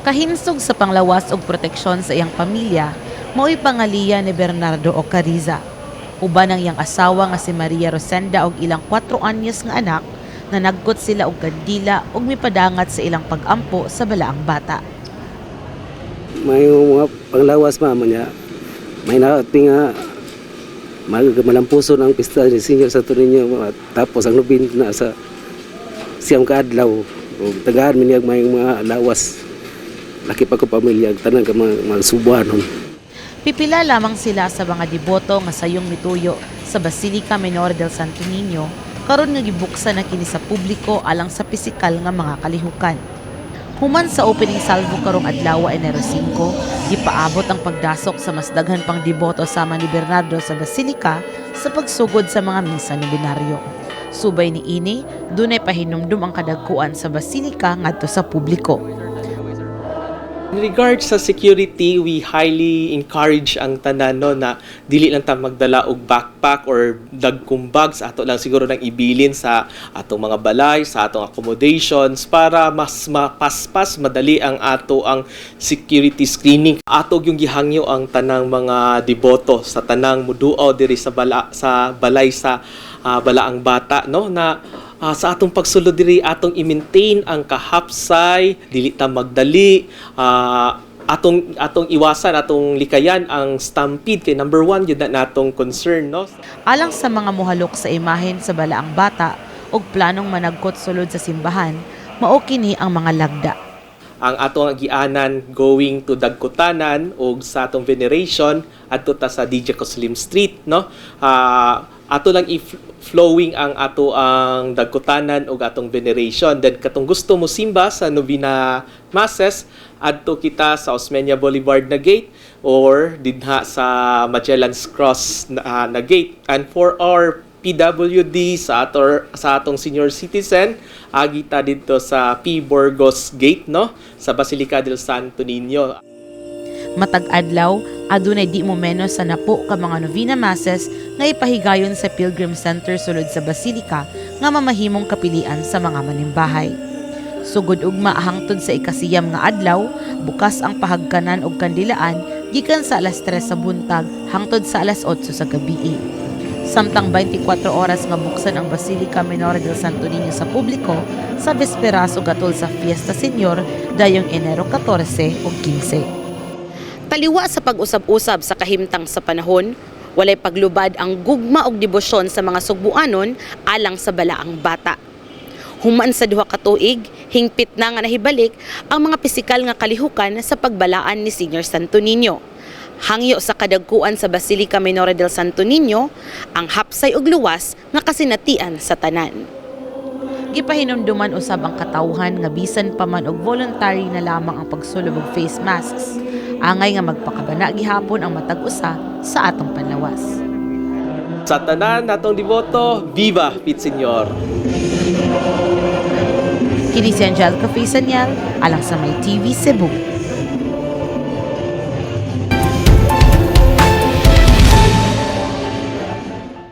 Kahinsog sa panglawas og proteksyon sa iyang pamilya, mao'y pangaliya ni Bernardo Ocariza. Uban ang iyang asawa nga si Maria Rosenda og ilang 4 anyos nga anak, nanagkot sila og kandila ug mipadangat sa ilang pag-ampo sa balaang bata. May mga panglawas, mama niya. May nating nga malampuson ang pista ni Senior Santo Niño, tapos ang nobena sa 9 ka adlaw ug tagaan mi niya may mga lawas, laki pa ko pamilya, tanan ka mga magsubuhanon. Pipila lamang sila sa mga deboto nga sayong mituyo sa Basilica Minor del Santo Niño karon nga gibuksan na kini sa publiko alang sa pisikal nga mga kalihukan. Human sa opening salvo karong adlaw, Enero 5, gipaabot ang pagdasok sa mas daghan pang deboto sama ni Bernardo sa Basilica sa pagsugod sa mga misa nobenaryo. Subay ni ini, dunay pahinumdum ang kadagkuan sa Basilica ngadto sa publiko. In regards sa security, we highly encourage ang tanan, no, na dili lang ta magdala og backpack or dagkong bags. Ato lang siguro nang ibilin sa atong mga balay, sa atong accommodations, para mas mapaspas, madali ang ato ang security screening. Ato yung gihangyo ang tanang mga deboto sa tanang muduaw diri sa balay sa balaang bata, no, na sa atong pagsulod diri, atong i-maintain ang kahapsay, dili ta magdali, atong iwasan, atong likayan ang stampede kay number one yun na natong concern, no. Alang sa mga muhalok sa imahen sa balaang bata ug planong managkot sulod sa simbahan, mao kini ang mga lagda. Ang atong agianan going to Dagkutanan ug sa atong veneration, adto ta sa DJ Lim Street, no. Ato lang i-flowing ang ato ang Dagkutanan ug atong veneration. Then katong gusto mo simba sa novena masses, adto kita sa Osmeña Boulevard na gate or dinha sa Magellan's Cross na gate. And for our PWD, sa atong senior citizen, agi ta didto sa P. Burgos Gate, no, sa Basilica del Santo Niño. Matag adlaw, adunay di mo menos sa 10 ka mga novena masses nga ipahigayon sa Pilgrim Center sulod sa Basilica nga mamahimong kapilian sa mga manimbahay. Sugod ugma hangtod sa 9 nga adlaw, bukas ang pahagkanan og kandilaan gikan sa alas 3 sa buntag hangtod sa alas 8 sa gabii. Samtang 24 oras nga buksan ang Basilica Minor del Santo Niño sa publiko sa bisperas ug atol sa Fiesta Señor dayong Enero 14 ug 15. Taliwa sa pag-usab-usab sa kahimtang sa panahon, walay paglubad ang gugma og debosyon sa mga sugbuanon alang sa balaang bata. Human sa 2 ka tuig, hingpit na nga nahibalik ang mga pisikal nga kalihukan sa pagbalaan ni Senior Santo Niño. Hangyo sa kadagkuan sa Basilica Minore del Santo Niño, ang hapsay ug luwas nga kasinatian sa tanan. Gipahinumduman usab ang katawhan nga bisan pa man og voluntary na lamang ang pagsulob og face masks, angay nga magpakabana gihapon ang matag usa sa atong panlawas. Sa tanan natong deboto, viva Pit Señor! Kini si Angelica Faisaniel, alang sa May TV Cebu.